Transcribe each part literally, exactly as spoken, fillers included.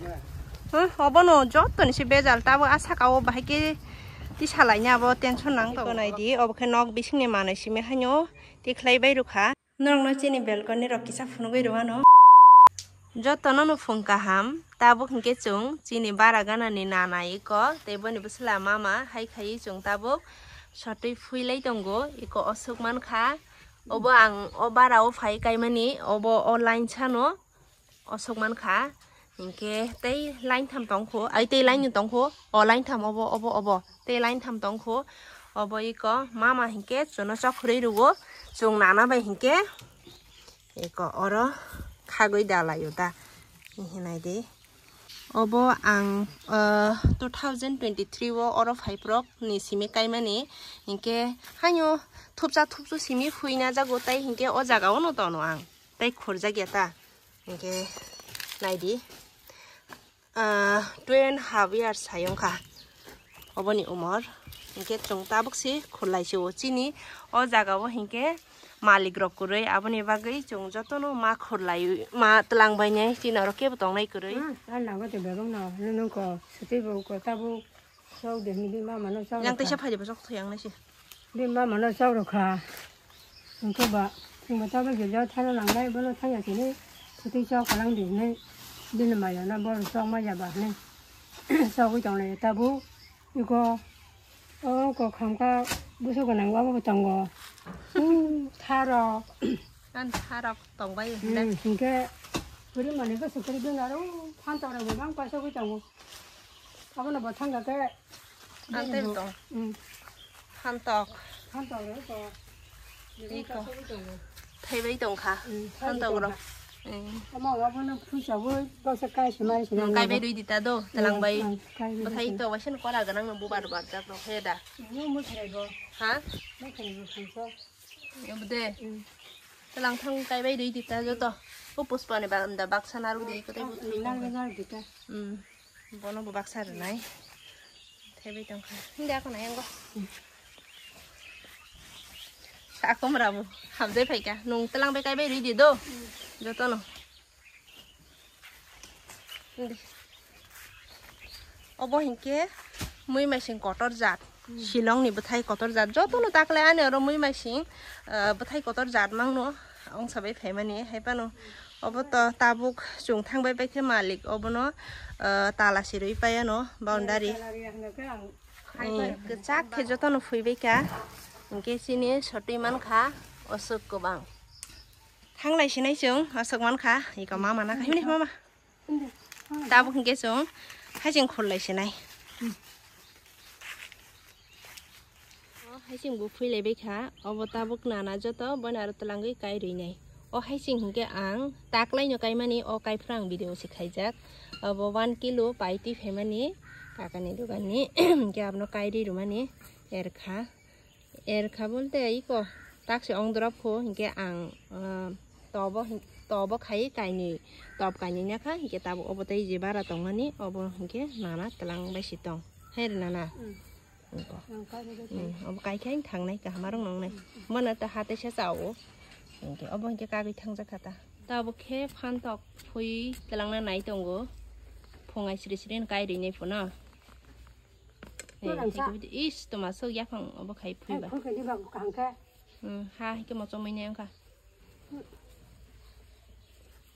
Hmm, obono jottoni se bejal, tabo a saka o bahai khe tisa laina abo tension nang tongo. Naidi, obo khe nok bisingni manwi simi haino tikhlai bai rwkha. Norokno chini balcony rok kisa phunugwi rwano. Jotono no phung kaham, tabuk hinkhe chwng chini bara ganani nana iko tei boni bwsla mama hai khaiwi chwng tabuk sotwi phuilai tongo, iko osuk mankha. Obo ang o bara o phai kaimani, obo o line sano. Osok mankha, hinkhe tei line tham tongkho, ai tei line tongkho, o line tham obo, obo, obo, tei line tham tongkho, obo iko mama hinkhe chwngno chok khwrwi rwo, chwng nana bai hinkhe iko oro khagwi dalaio ta, hinai di. Obo ang, ah, two thousand twenty-three o oro phaiprok ni simi kaimani, hinkhe haino thupsa thupsu simi phuina jago, tei hinkhe o jaga o no tono ang. Tei khurjakya ta. Hinkhe naidi, ah, two and half years hai wngkha oboni umor. Hinkhe chwng tabuk se khurlai se o chini o jaga o hinkhe malik rok kwrwi, aboni bagwi chwng jotono ma khurlai ma twlang bainai, chini oro kebo tongnai kwrwi. Hmm, ang nango de bebak no, nung ko sotwi bo ko tabuk. Sok de hini bini mama no sok yang rwkha. Teisa phaidi bo sok thoi ang nasi. Bini mama no sok rwkha. Hwnkhe ba, chwngbo tabuk je jao thana nangnai, bono thangya sini, sotwi sok kalang di hinwi bini maya no bono sok maya ba hinwi sogwi tonglai tabuk. Iko, o ko khamkha busu gwnang bo abo bo tongo. Hmm, tharo. Ang tharok tongbai Hmm, hwnda. Hinkhe puri mani ko sukri bini aro phantok rok bo bang paisogwi tongo. Abono bo thangkha khe. Ang tei tong. Hmm. Phantok. Phantok rok ko. Iko. Thaibai tongkha. Hmm, phantok rok. Hmm. Omo abono phuisa bo baksa kai simai simai. Hmm, kaibai rwi dita do, hmm, telang bai. Hmm, kaibai rwi dita. Bwthai to waisa no kora gwnang no bubar barjak rok he da. Hmm, mo thaibai bo. Ha? Mo thaibai bo phantok. Obo de. Hmm. Telang thang kaibai rwi dita joto. O Pushpa ni ba-, da baksa narwk di, kotai bo thang nang tongkha. Nang di ta. Hmm. Bono bo baksa rwnai. Thaibai tongkha. Hindi ako na yango. Hmm. Sakom rabu. Hamjai phaika. Nung telang bai kaibai rwi di do. Hmm. Joto no. Hindi. Obo hinkhe mui maising kotor jat. Hmm. Shillong ni bwthai kotor jat. Jotono taklai ani oro mui maising, ah, bwthai kotor jat mangno ongsabai phaimani. Haipano obo to tabuk chwng thangbai bai khe malik obono, ah, tala sirwi paiano boundary. Tala ri ang khe ang hai. Hmm, pai. Kwchak khe jotono phuibai kha. Hinkhe chini sotwi mankha osuk kwbang. Thanglai sinai chwng, aswk mankha, iko mama na khaimani mama. Tabuk hinkhe chwng, haising khurlai sinai. O haising bo phuilai bai kha, obo tabuk nana joto, bono aro twlangwi kai rwi nai. O haising hinkhe ang taklaino kaimani, o kaiphrang video se khaijak. Obo one kilo pai twi phaimani, kakani doganni, hinkhe abono kai rwi rwmani, erkha. Erkha bolte iko taksi ong drop kho, hinkhe ang, ah, tobo hin-, tobo khai kainwi, top kainwi nakha, hinkhe tabuk obo tei je bara tongmani, obo hinkhe nana twlang bai si tong. Hai re nana? Hmm. Iko. Ang kai rwgwi Hmm, obo kai khai thangnai kaham arong nongnai. Hmm. Bono ta ha teisa chao. Hinkhe obo hinkhe kagwi thangjak kha ta. Tabuk khe phantok phui twlangna nai tongo. Phungai sri sri kai rwinai phano. Mo Eh, rangsa. Thik is toma sok yaphang obo khai Hai, phuiba. Phulkhe di bak kaham khe. Hmm, ha, hai khe mochomwi ne wngkha.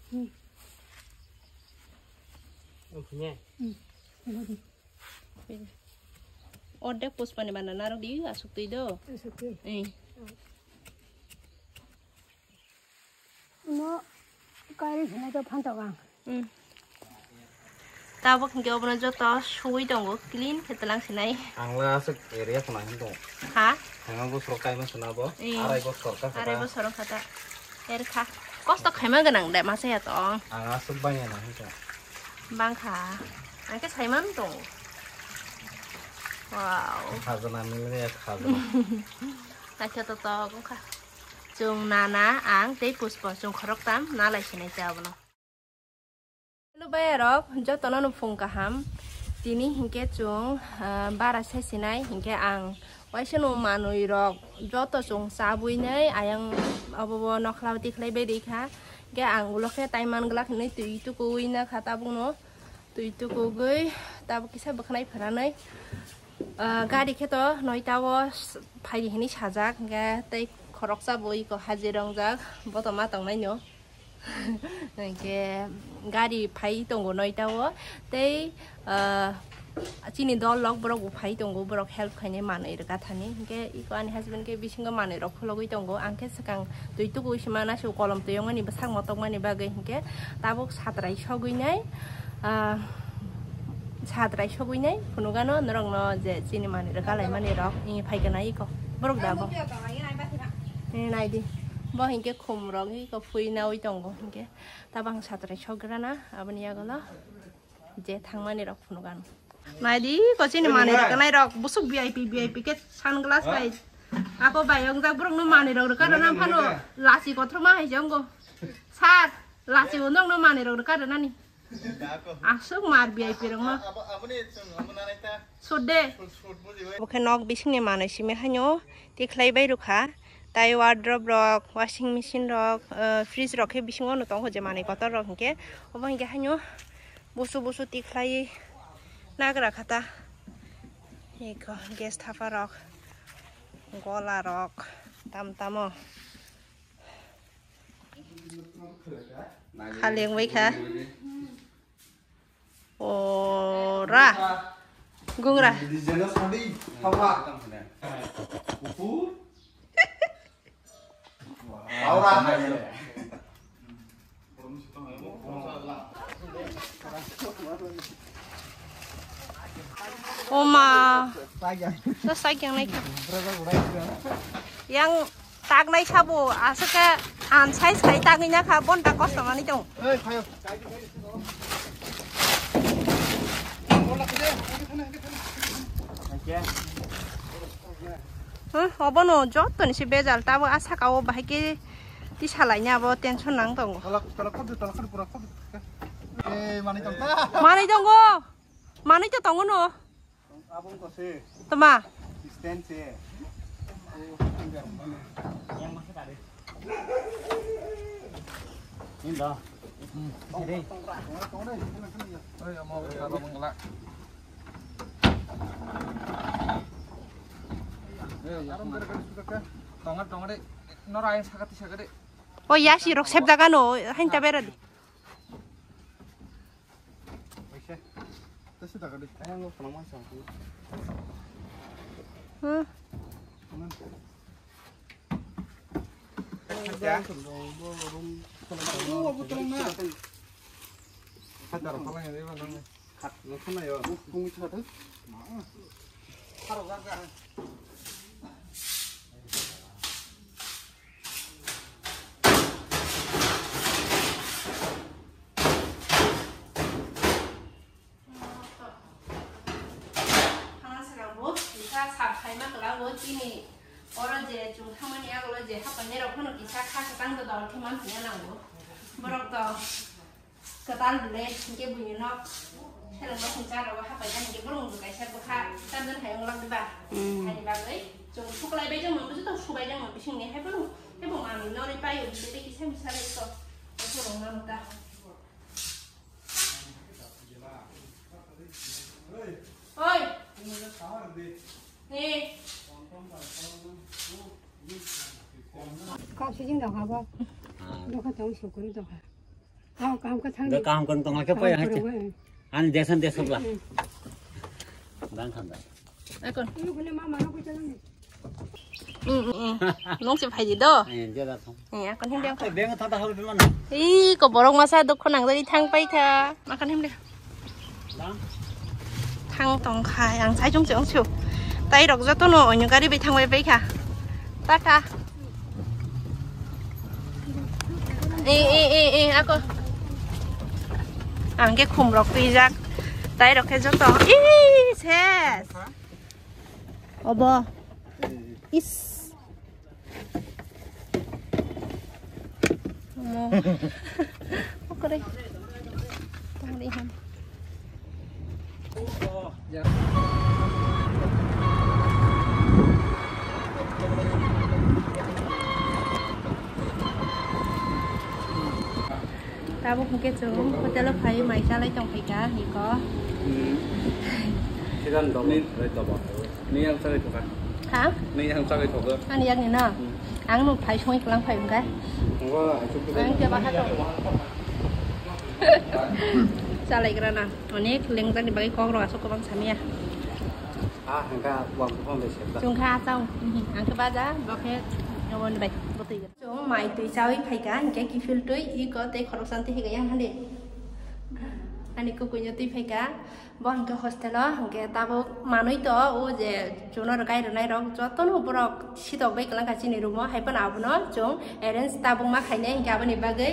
Hmm. Ophine. Hmm. Obo di. Phuiba. Ordek Pushpa ni bana narok di asuk twi do. Asuk twi. Eh. Hmm. Mo kari hinai to phantok ang. Hmm. Tabuk hinkhe obono joto suwi tongo, clean khe twlang sinai. Ang le aswk area khna hin tongo. Ha? Thangma bosoro kaima sona bo. Eh. Arai bosor ka Arai khata. Bosoro khata. Erkha. Kosto khaima gwnang de masa ya tong. Ang aswk bangya na hin tongo. Bangkha. Ang khe saiman tongo. Wow. Khajana nini ya khajana. Naithotok wngkha. Chwng nana ang tei Pushpa chwng khoroktham nalai sinai cha abono. Hello bayarok, jotono no phung kaham. Tini hinkhe chwng, ah, bara sai sinai, hinkhe ang waisa no manwi rok joto chwng chabwi nai ayang obo bo nokhlao tikhlai bai rikha. Hinkhe ang ulo khe tai man glak hinwi twi tukuwi nakha tabukno. Twi tukugwi tabuk kisa bwkhanai pharanai. Ah, gari khe to noita o s-, phaidi hinwi sajak, hwnkhe tei khoroksa bo iko hajir wngjak, bo to ma tongnaino. Hwnkhe gari phai tongo noita o, tei, ah, chini dol rok borok bo phai tongo, borok help khainai manwi rwkha thani. Hwnkhe iko ani husband khe bisingo manwi rok khulogwi tongo, ang khe swkang twi tuku wi se mana se kolom twi ongmani bwsak motokmani bagwi, hwnkhe tabuk satrai sogwi nai, ah, satrai sogwi nai phunukano norokno je chini manwi rok, kalaimani rok, i phai gwnai iko. Borok da bo? I nai di. Bo hinkhe khum rok iko phui nawi tongo hinkhe. Tabang satrai sograna aboni yagulo je thangmani rok phunukano. Nai di ko chini manwi rok, nai rok busuk V I P, V I P khe sunglass bai. Ako bai wngjak borokno manwi rok rwkha rwna phano lachi kothoma hai se wngo. Sir, lachi o nokno manwi rok rwkha rwnani. Aswk mar V I P rokno. Sut de. Bo khe nok bisingni manwi simi haino tikhlai bai rwkha. Tai wardrobe rok, washing machine rok, eh, fridge rok khe bisingo no tongo je manwi kotor rok hinkhe. Obo hinkhe haino busu busu tikhlai nagra kha ta. Eko gas thapa rok, gola rok, tam tamo. Haleng bai kha. Ora. Gungra. Oma. Sa sa yang nai. Yang Taknai sabo, aswk khe ang size khai tangwi na kha, bonta kosto manwi tong. Huh, obono jottoni se bejal, tabo a saka o bahai khe tisa laina abo tension nang tongo. Manwi tongo. Manwi to tongo no. Abong ko se. Tama? Stand se. Yang masih tadi. Ini dah. Hmm, ini deh. Oi, mau kalau mengelak. Tonga, tonga deh. Nora yang sakati sakati. Oh ya, si rok sep jaga no, hain tabera di. Hmm. Thangna swkang bo kisa sap khaima kwlango, chini oro je chwng thangmani yagulo je hapainai rok phano kisa kha kwchang dodol khe manphaina nango. Borok to kwtal bwle hinkhe buini nok seleng nok hwncha rogo hapaina hinkhe borok bo kaisa bwkha charjon hai wng lak diba? Hmm. Haini bagwi chwng suklai bai jongma, bujo tong subai jongma bisingni hai bono, hai bo manwi norwi paio hinkhe tei kisa misa lai to. Borok mano ta. Oi. Ni. Kok sijin dok abo. Dok tong sukuri dok. Kau kam ka thang. Dok kam kon tong ke pai hai. Ani desan desok la. Dang khanda. Akon. Ini guna mama no kucing. Hmm, hmm, hmm. Nung si phaidi do. Eh, dia datang. Eh, akon hindi akon. Dia nggak tahu di mana. Ih, ko borok masa dok khonang dari thang pai kha. Akon hindi. Thang tong kha, yang sai chung chung chu. Tai rok joto no onyo gari bai thang bai pai kha. Tata. Eh, eh, eh, eh, ako. Ang ke khum rok twijak. Tai rok ke joto. Ih, ses. Obo. Is. Omo. Okore. Tangri ham. Tabuk hwnkhe chwng hotel o phai mai chalai tongphaikha, hiko. Hmm. Sigan dong, ni, ni yang chalai tongkha. Ha? Ni yang chalai tongkha. Ani yakni no? Hmm. Ang no phai songwi kwlang phai wngkha. Ang khe baha tong. Chalaigra na. Onek lengjani bagwi kok rok aswk kwbang samya. Ah, hwnkha wang buphang bai sebda. Chwng kha achang. Ang khe baja, bo khe noboni bai botwi. Chwng mai twi chawi phaikha, hinkhe kiphil twi, iko tei khoroksa twi higa yang hande. Ani kukuino twi phaikha, bo hinkhe hostel o, hinkhe tabuk manwi to, o je chuno rwkai rwnai rok, jotono borok sitok bai kwlangkha chini room o, hai phano abono chwng arrange tabuk ma khainai, hinkhe aboni bagwi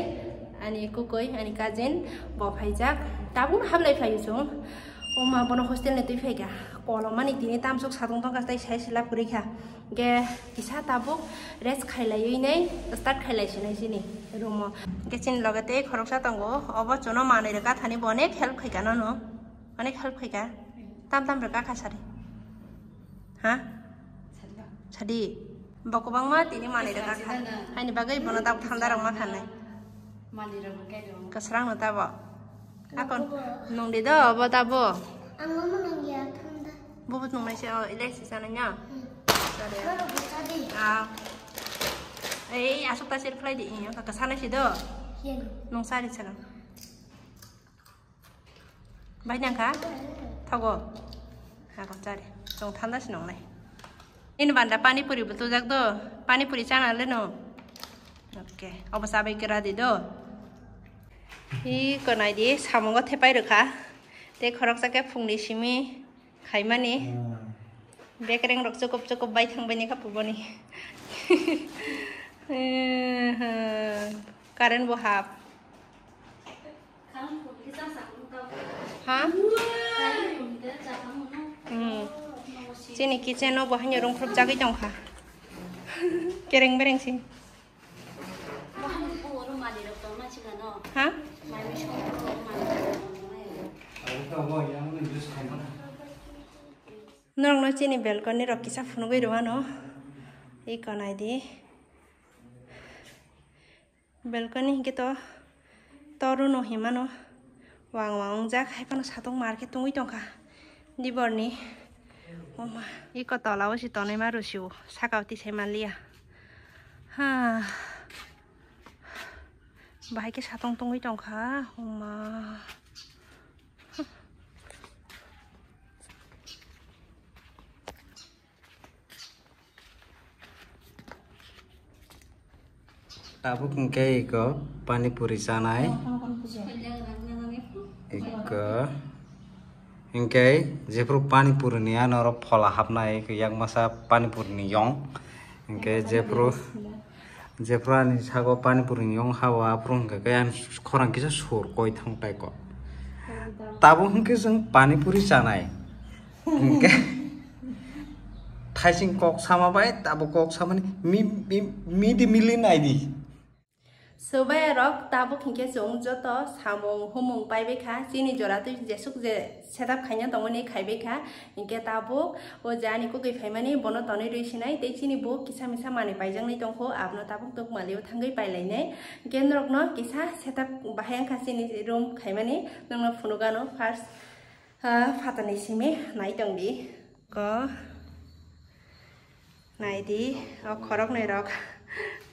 ani kukui, ani cousin bo phaijak, tabuk hablai phaio chwng. O ma bono hostel ni twi phaikha, kolomani tini tamsok satung tongkha tei sai se lab kwrwi kha. Hingke kisa tabuk rest khailaiwi nei start khailai sinai chini room o. Hingke chini loge tei khoroksa tongo, obo chuno manwi rwkha thani bo onek help khaikha nono, onek help khaikha. Tam tam rwkha kha sari. Ha? Sadi. Bo kwbangma tini manwi rwkha kha. Haini bagwi bono tabuk thanda rok ma khanai. Kwsrang no tabo. Akon nungdi do bo tabo. Ang mama nang ya thanda. Bo bo nungnai se o ilai si sana nya. Hmm. Sare. Mama bo sadi. Ah. Ei asuk ta sir khlai di. Iya ka sana si do. Iya. Nung sari sana. Bai nang kha? Thogo. Akon sare. Chwng thanda si nungnai. Ini banda pani puri bo tujak do. Pani puri chana le no. Okay. Obo sabai kira di do. Hi konai di samungo thepai rwkha. Tei khoroksa khe phungni simi khaimani. Hmm. Bekereng rok chukop chukop bai thang bai ni kha puboni. Current bo hap. Ha? Hmm. Chini kitchen o bo haino rung khrup jagwi tongkha. Kereng bereng si. Ha? Norokno chini balcony rok kisa phunugwi rwano. Iko naidi. Balcony hinkhe to toruno hinmano. Wang wang wngjak, hai phano satung mar khe tungwi tongkha. Diborni. Oma, iko tola o si tonwi ma rwsio. Saka o tisai manliya. Ha. Bahai khe satong tongwi tongkha, oma. Tabuk hwnkhe iko pani puri chanai. Iko. Hinkhe jephru pani puri ni ano oro phola hapnai, yak masa pani puri ni yong. Hinkhe jephru, jephru ani sago pani puri ni yong hao, aphuru hinkhe khe ani khorang kisa sur koi thang tai ko. Tabuk hinkhe chwng pani puri chanai. Hinkhe thaising kok sama bai, tabuk kok samani mi, mi, midi mili naidi. Sobai rok tabuk hinkhe chwng joto samung humung paibai kha, chini jora twi jesuk je setup khaina tongmani khaibai kha, hinkhe tabuk o je ani kugui phaimani bono tonwi rwi sinai tei chini bo kisa misa manwi paijaknai tongkho, abono tabuk tok malio thangwi pailainai. Hinkhe norokno kisa setup bahai wngkha chini room khaimani, nokno phunukgano first, ah, phatarni simi nai tongdi. Ko naidi, o khoroknwi rok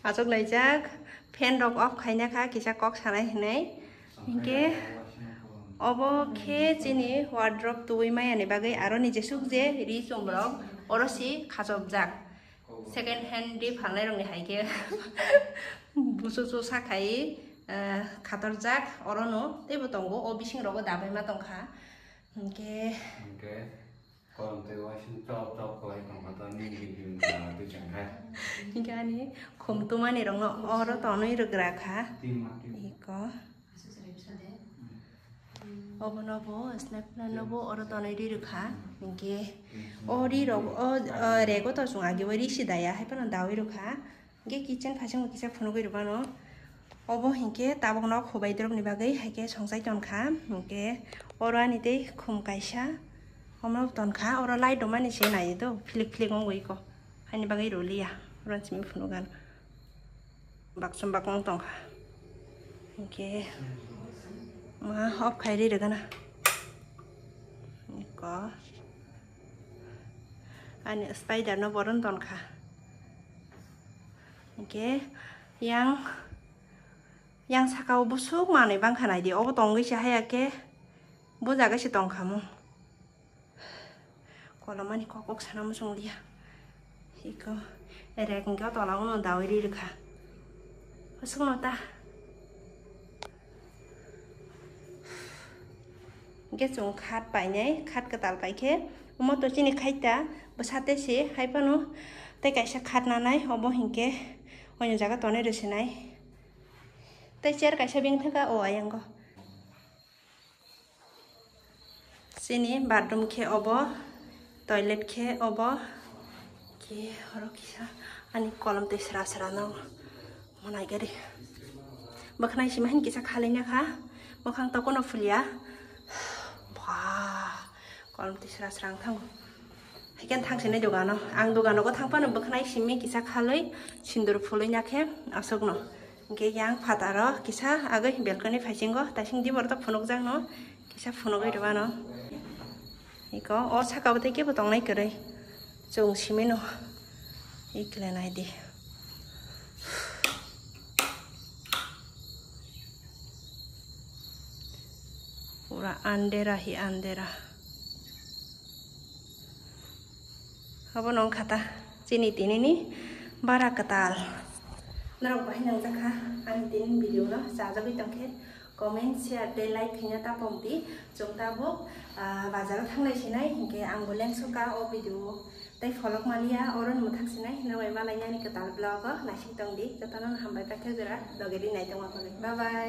achuk laijak, fan rok off khaina kha, kisa kok sanai hinwi. Hinkhe obo khe chini wardrobe tubui maya ni bagwi, aro ni jesuk je ri chum rok oro si khachokjak. Second hand ri phalnai rok ni hai khe busu chu sakhai, eh, khatorjak oro no teibo tongo, o bising rogo dabai ma tongkha. Hinkhe Hinkhe kormo tei uaising chop chop khlai tongkha to nini gini gini jora twi chengkha. Hinkhe ani khum tumani rokno oro tonwi rwgra kha. Tima tima. Iko. Obono bo snap no bo oro tonwi rwi rwkha. Hinkhe o ri rok o, o rego to chwng age o ri si daya hai phano dawi rwkha. Hingke kitchen phaichangbo kisa phunugwi rwmano. Obo hingke tabuk nok hubai drop ni bagwi haikhe songchai tongkha. Hingke oro ani tei khum kaisa omo tongkha. Oro light rwmani se nai do, philik philik wngwi ko. Haini bagwi rwliya. Oro simi phunukgano. Baksa baksa wng tongkha. Hingke ma off khai ri rwgana. Ko ani spider no boron ton kha. Hingke yang, yang saka o busuk manwi bangkha naidi. Obo tongwi se haya khe bo jaga se tong kha mo. Kolomani kok kok sana muchung liya. Iko rek hingke o tola uno dawi ri rwkha. Aswkno ta. Hingke chwng khat painai, khat kwtal paikhe omo to chini khaita bwsate se hai phano tei kaisa khat nanai obo hingke oino jaga tonwi rwsinai. Tei chair kaisa bini thaka o ayango. Chini bathroom khe obo, toilet khe obo, khe oro kisa ani kolom twi sra sra no manai gari. Bwkhnai simi hin kisa khalaina kha, bwkhang tokono phulia. Ba, kolom twi sra sra wng thango. Haikhe thang sinai dogano, ang dogano go thang phano bwkhnai simi kisa khalwi sindur phulwi nakhe aswkno. Hingke yang phataro kisa agoi balcony phaisingo, taising di borok phunukjakno kisa phunugwi rwano. Iko o saka bo tei kebo tongnai kwrwi. Chwng simino ikle naidi. Pura andera hi andera. Obo nong khata chini tinini bara kwtal. Norok bahai nangjakha ani tinini video no chajagwi tongkhe comment, share tei like khaina ta pom di. Chwng tabuk, ah, bazaro thangnai sinai hinkhe angbo lengsoka o video tei pholok maliya oro ni mwthak sinai norok bai malainani kwtal vlog o naising tong di. Jotono hambai paithak jora loge di nai tongma bagwi. Bye bye.